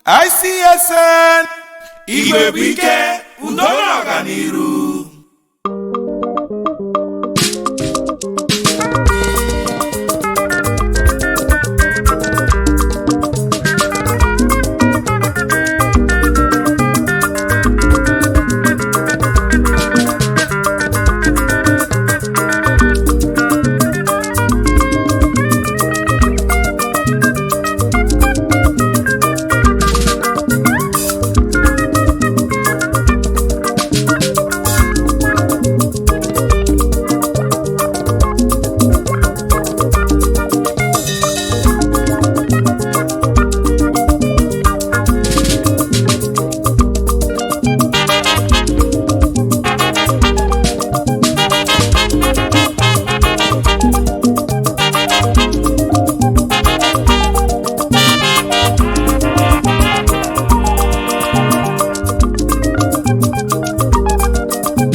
ICSN, Igwe bụ ike, udo na ọganiru.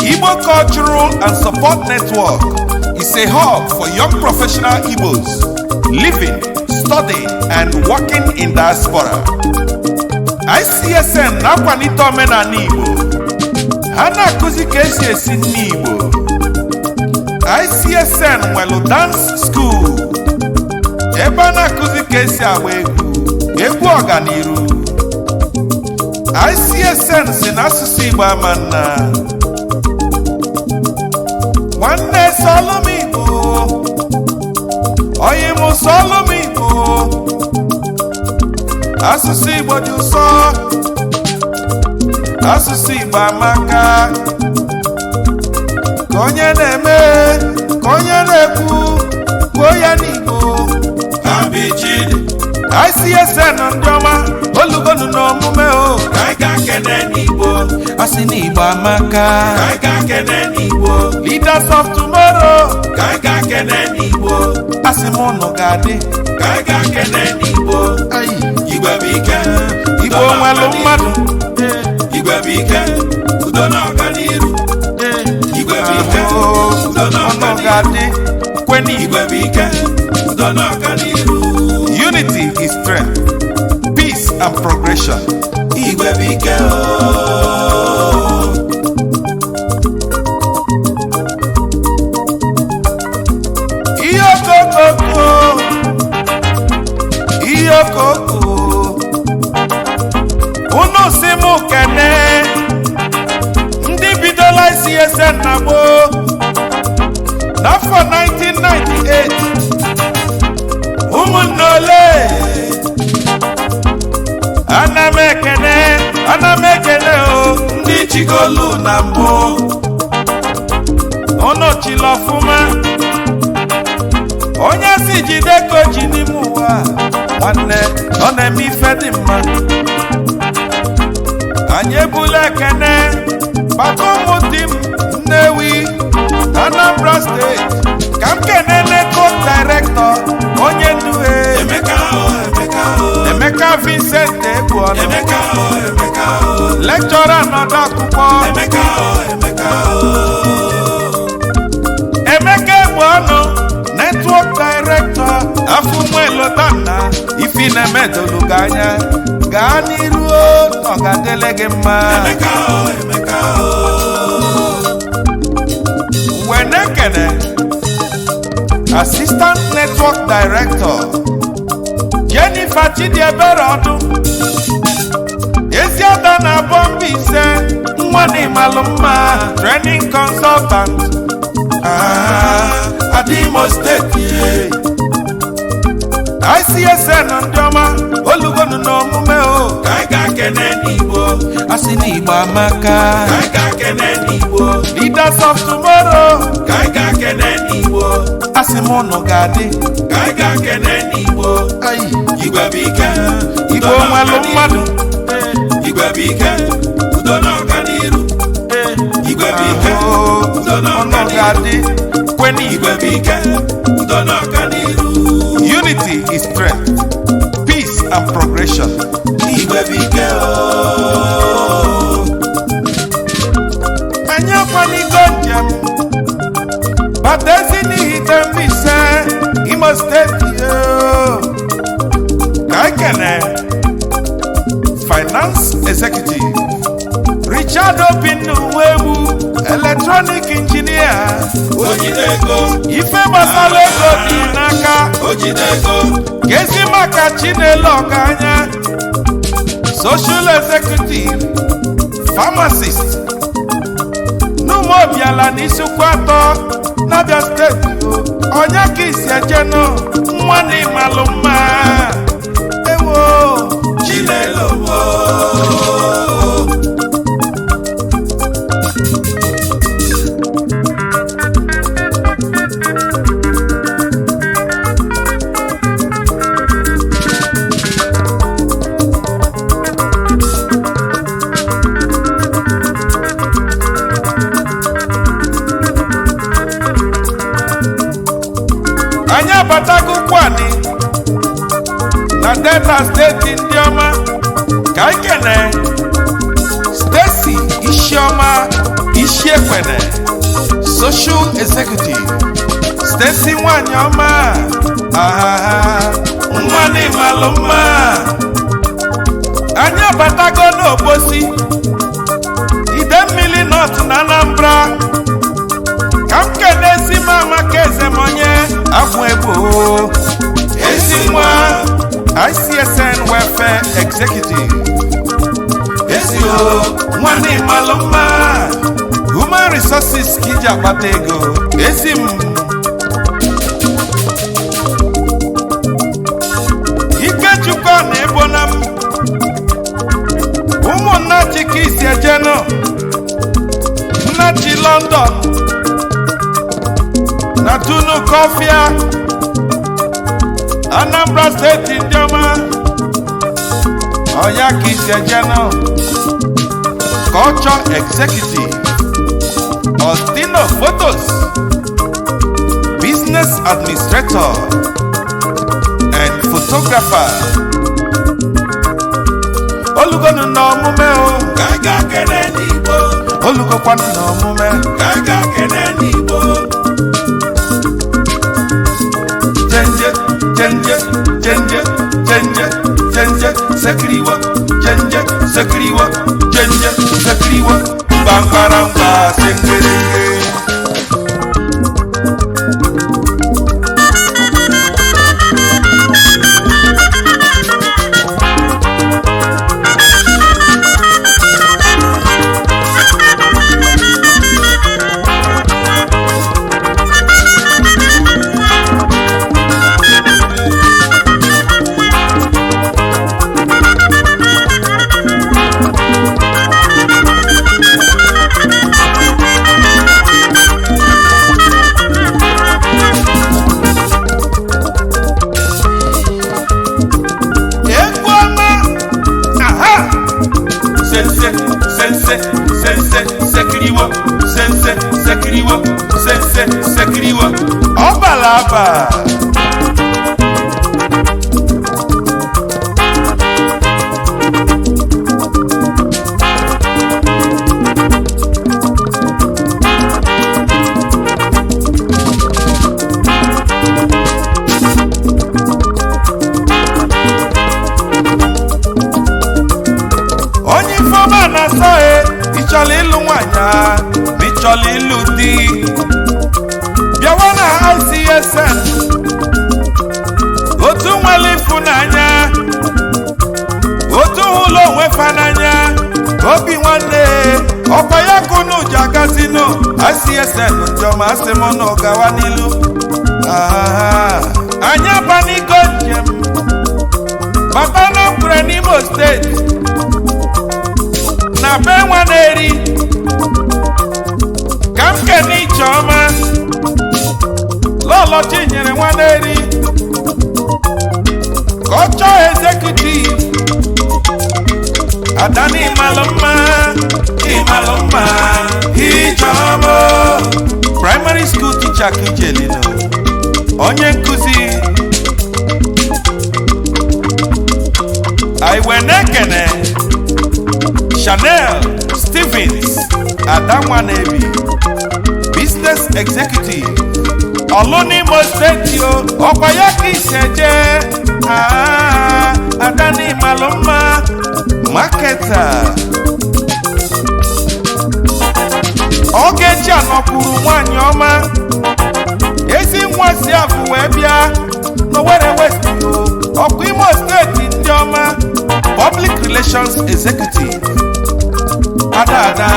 Igbo Cultural and Support Network is a hub for young professional Igbos living, studying, and working in diaspora. ICSN na-akwalite omenala Igbo. Ha na-akụzi ka esi esi nri Igbo. ICSN nwelu dance school ebe a na-akụzi ka esi agba egwu, egwu ọganiru. ICSN si na asụsụ Igbo ama nna. Nwanne, sọlụ m Igbo. Oyi m, sọlụ m Igbo. Asụsụ Igbo dị ụsọ, asụsụ Igbo amaka. Ka onye na-eme, ka onye na-ekwu, kwuo ya n'Igbo. Abichidi. ICSN ndị ọma, olugonu n'omume o. Ka anyị ga kene n'Igbo. Asị n'Igbo amaka. Ka anyị ga kene n'Igbo. Leaders of tomorrow. Ka anyị ga kene n'Igbo. Asị m ụnụ ga-adị. Ka anyị ga kene n'Igbo. Igwe bụ ike. Igbo nwelụ mmadụ. Igwe bụ ike, udo na ọganiru. Igwe bụ ike, udo na ọnụ ọganiru. Ga-adị kweni. Igwe bụ ike, udo na ọganiru. Unity is strength, peace and progression. Igwe bụ ike ooo. Ihe okokoko, ihe okoko, unu si mụ kene ndị bidola ICSN na gboo n'afọ 1998. Ụmụnne ole, ana m ekene, ana m ekene o Ndị chigolu na mbụ. Unu chila ọfụma. Onye si jide ka o ji n'ime ụwa, nwanne, ọ na-eme ife dị mma. Anyị ebula ekene maka ụmụ di m Nnewi, Anambra Steeti. Ka m kene network director, onye ndu e. Emeka o, Emeka o. Emeka Vincent Egbuọnụ. Emeka o, Emeka o. Lecturer n'ọdọ akwụkwọ. Emeka o, Emeka o. Emeka Egbuọnụ, network director, afụnwelotanna ifi na-emedolu gị anya. Gaa n'iru o, ọ ga-adịle gị mma. Emeka o, Emeka o. Wenekene assistant network director Jennifer Chidiebere Ọdụ, Eziada na Bọmba Ise, nwa na ịmalụ mma, training consultant. Ah, Adimo Steeti ye. ICSN ndị ọma, olugonu n'omume o. Ka anyị ga kene n'Igbo. Asị n'Igbo amaka. Ka anyị ga kene n'Igbo. Leaders of tomorrow. Ka anyị ga kene n'Igbo. Asị m ụnụ ga-adị. Ka anyị ga kene n'Igbo. Igwe bụ ike. Igbo nwelụ mmadụ. Igwe bụ ike, udo na ọganiru. Igwe bụ ike, udo na ọnụ ọganiru. Ga-adị kweni. Igwe bụ ike, udo na ọganiru. Unity is strength, peace and progression. Igwe bụ ike ooo. Anyị akwaligo njem bata ezi n'Ihite Mbaise, Imo Steeti yoo. Ka anyị kene Finance Executive. Richard Obinna Uwegbu, Electronic Engineer. Ojide ego. Ife gbasara ego dị n'aka. Ojide ego. Gezi maka Chinelo Ọkanya, Social Executive, Pharmacist. N'Ụmụobiala n'Isukwu Atọ n'Abia Steeti o, onye ka isi ejenu nwa na ịmalụ mma. Ewo. Chinelo mo. Anyị abatago Ụkwụanị na Delta Steeti. Ndị ọma, ka anyị kene Stacy Isioma Isiekwene, Social Executive. Stacy nwanyị ọma, ahaha, nwa n'ịmalụ mma. Anyị abatago n'Obosi, Idemmili North na Anambra. Ka m kene ezi m Amaka Ezemonye Akwụ Egbo, ezi nwa, ICSN Welfare Executive. Ezi o, nwanne ịmalụ mma. Human Resources ka iji akpata ego. Ezi m Ikechukwu na ebo na m ụmụnna Chike isi ejeno nnachi London na Tunu Kọfịa, Anambra Steeti. Ndị ọma, ọya ka isi ejeno. Culture Executive, Ostino Photos, Business Administrator and Photographer. Olugonu na omume o. Ka anyị gaa kene n'Igbo. Olugokwanụ na omume. Ka anyị gaa kene n'Igbo. Chenje, chenje, chenje, chenje, chenje, sekiriwa, chenje, sekiriwa, chenje, sekiriwa, gbamgbaramgba, sekereke. Egwu ọma, aha. Sense, sense, sense, sekiriwo, sense, sekiriwo, sense, sekiriwo. Ọ bala aba. Onye ifeọma na-asa e, ị chọrọ ịlụ nwaanyị a, ma ị chọrọ ịlụ di, bịawa na ICSN, otu nwere ịfụnanya, otu hụlụ onwe fa n'anya, obi nwanne, ọkwa ya kunu ji agazinu. ICSN njọma, asị m nụ gawa n'ilu. Ah, anyị abanigo njem bata na Nkwere n'Imo Steeti na be nwa na-eri. Ka m kene Icheọma Lọlọ Chinyere nwa na-eri, ka ọ chọọ executive. Adani, ịmalụ mma, ịmalụ mma, Icheọma. Primary school teacher Kijelino, onye nkụzi. Anyị na-ekene Chanel Stevens Adanwanebi, Business Executive, Ọlụ n'Imo Steeti o, ọkwa ya ka isi eje. Ah, Adani, malụ mma. Marketing. Writer. Ogechi Anọkwuru, nwanyị ọma, ezi nwa si afụ wee bịa n'Owerri West, ọkwa Imo Steeti. Ndị ọma, Public Relations Executive. Ada, ada,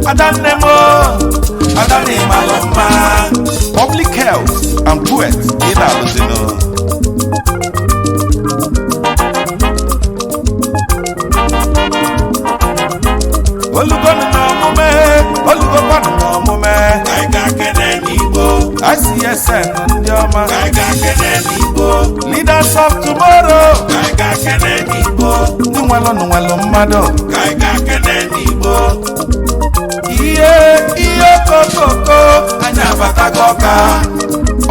ada nne m o, ada na ịmalụ mma. Public health and poet ka ị na-alụzinụ. Olugonu na omume, olugokwanụ na omume. Ka anyị ga-akene n'Igbo. ICSN ndị ọma. Ka anyị ga-akene n'Igbo. Leaders of tomorrow. Ka anyị ga-akene n'Igbo. Ndị nwelụ nwelụ mmadụ. Ka anyị ga-akene n'Igbo. Ihe ihe kokoko. Anyị abatago Ọka.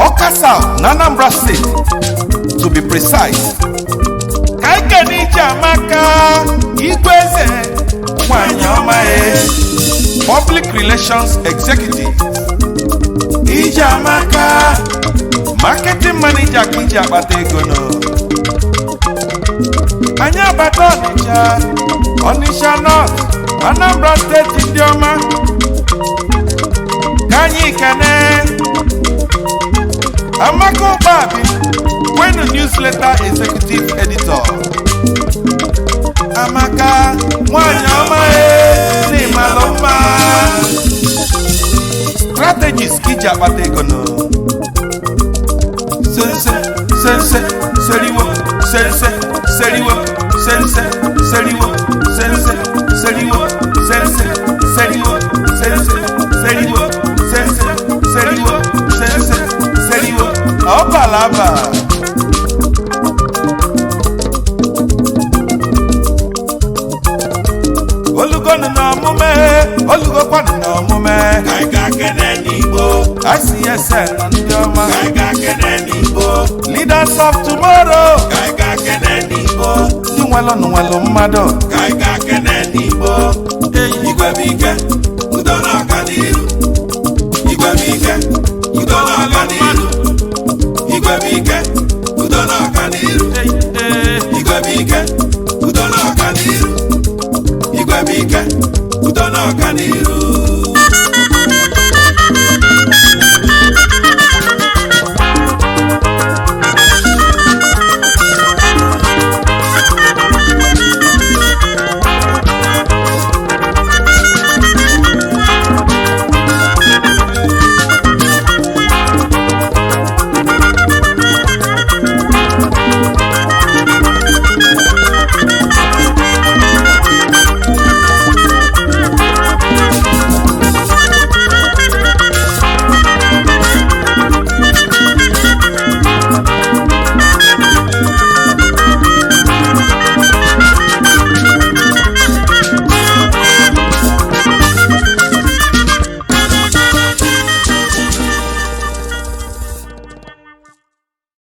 Ọka South na Anambra State to be precise. Ka anyị kene ije amaka igwe eze, nwanyị ọma e, Public Relations Executive. Ije amaka, Marketing Manager ka iji akpata ego nọ. Anyị abata Ọnịcha, Ọnịcha North, Anambra Steeti. Ndị ọma, ka anyị kene Amaka Ụkpabi Kwenu, Newsletter Executive Editor. Amaka nwanyị ọma e, n'ịmalụ mma. Strategist ka iji akpata ego nọ. Sense, sense, seriwo, sense, seriwo, sense, seriwo, sense, seriwo, sense, seriwo, sense, seriwo, sense, seriwo, sense, seriwo, ọbalaba. Olugonu na omume, olugokwanụ na omume. Ka anyị ga-akene n'Igbo. ICSN ndị ọma. Ka anyị ga-akene n'Igbo. Leaders of tomorrow. Ka anyị ga-akene n'Igbo. Ndị nwelụ nwelụ mmadụ. Ka anyị ga-akene n'Igbo. Igwe bụ ike, udo na ọganiru. Igwe bụ ike, udo na ọganiru. Igwe bụ ike, udo na ọganiru. Igwe bụ ike, udo na ọganiru. Igwe bụ ike, udo na ọganiru.